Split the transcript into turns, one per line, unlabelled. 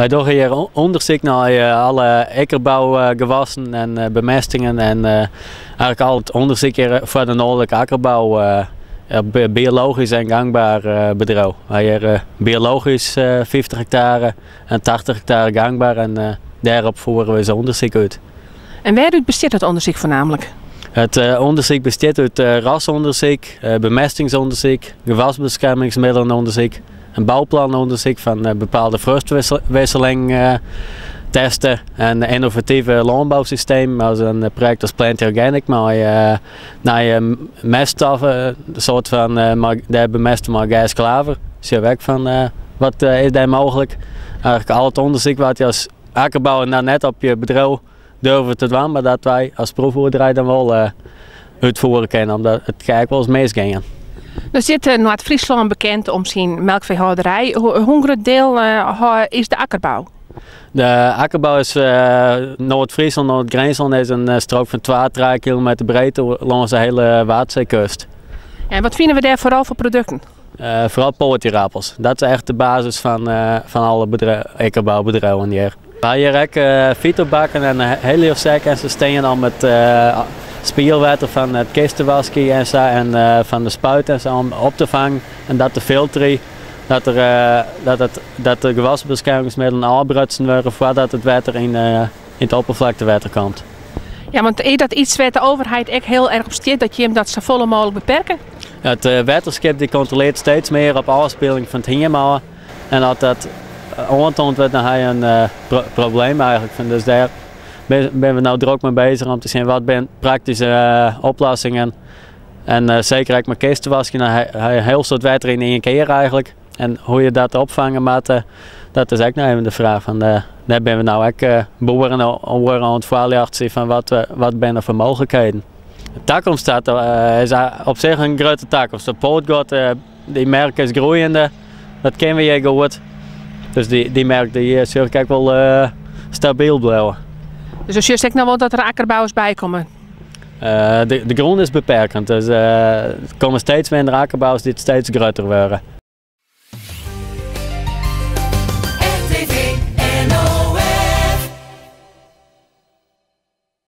Wy dogge hjir ûndersyk nei alle ikkerbougewassen en bemestingen en eigentlik al it ûndersyk hjir foar de noardlike akkerbou op biologysk en gangber bedriuw. Wy hjir biologysk 50 hektare en 80 hektare gangber en dêrop fiere we ús ûndersyk út.
En wêrút bestiet dat ûndersyk foarnaamlik?
It ûndersyk bestiet út rasûndersyk, bemestingsûndersyk, gewasbeskermingsmiddelenûndersyk en bouplanûndersyk fan bepaalde fruchtwisseling teste en ynnovative lânbousystemen as in projekt as Plenty Organic mei nije meststoffen, in soart fan dêr bemeste mei gersklaver. Sjogge we ek fan wat is dêr mooglik. Eigentlik al it ûndersyk wat je as akkerbouwer noch net op je bedriuw durve te dwaan, mar dat wy as proefboerderij dan wol útfiere kinne, omdat it kin ek wolris misgean.
No stiet Noard-Fryslân bekend om syn melkfeehâlderij. Hoe grut diel is de akkerbou?
De akkerbou is Noard-Fryslân, Noard-Grinslân is in strook fan 2, 3 kilometer breed lâns de hiele Waadseekust.
En wat fine we dêr foaral foar produkten?
Foaral poatierappels. Dat is echt de basis fan alle ikkerboubedriuwen hjir. We ha hjir ek fytobakken en heliosek en se stean al met spielwetter fan it kistewaskje en sa en fan de spuit en sa om op te fangen en dat te filterjen. Dat de gewasbeskermingsmiddelen ôfbrutsen wurde foardat it wetter yn it opperflaktewetter komt.
Ja, want is dat iets wêr't de overheid ek hiel erch op stiet, dat jim dat safolle mooglik beperke?
It wetterskip dy kontrolearret steeds mear op ôfspieling fan it hiem ôf. En as dat oantoand wurdt, dan ha je in probleem eigentlik. Dus dêr binne we no drok mei bezich om te sjen wat binne praktyske oplossingen. En seker ek mei kistewaskjen, dan ha je in hiel soad wetter yn ien kear eigentlik. En hoe je dat opfange moatte, dat is ek noch even de fraach. Fan, dêr binne we no ek boeren oer oan it foarljochtsjen fan wat binne der foar mooglikheden. De takomst dat is op sich in grutte takomst. De poatguod, dy merk is groeiende, dat kinne we hjir goed. Dus dy merk dy sil ik ek wol stabyl bliuwe.
Dus do sjochst ek noch wol dat der akkerbouwers by komme?
De grûn is beperkend, dus der komme steeds minder akkerbouwers dy't steeds grutter wurde.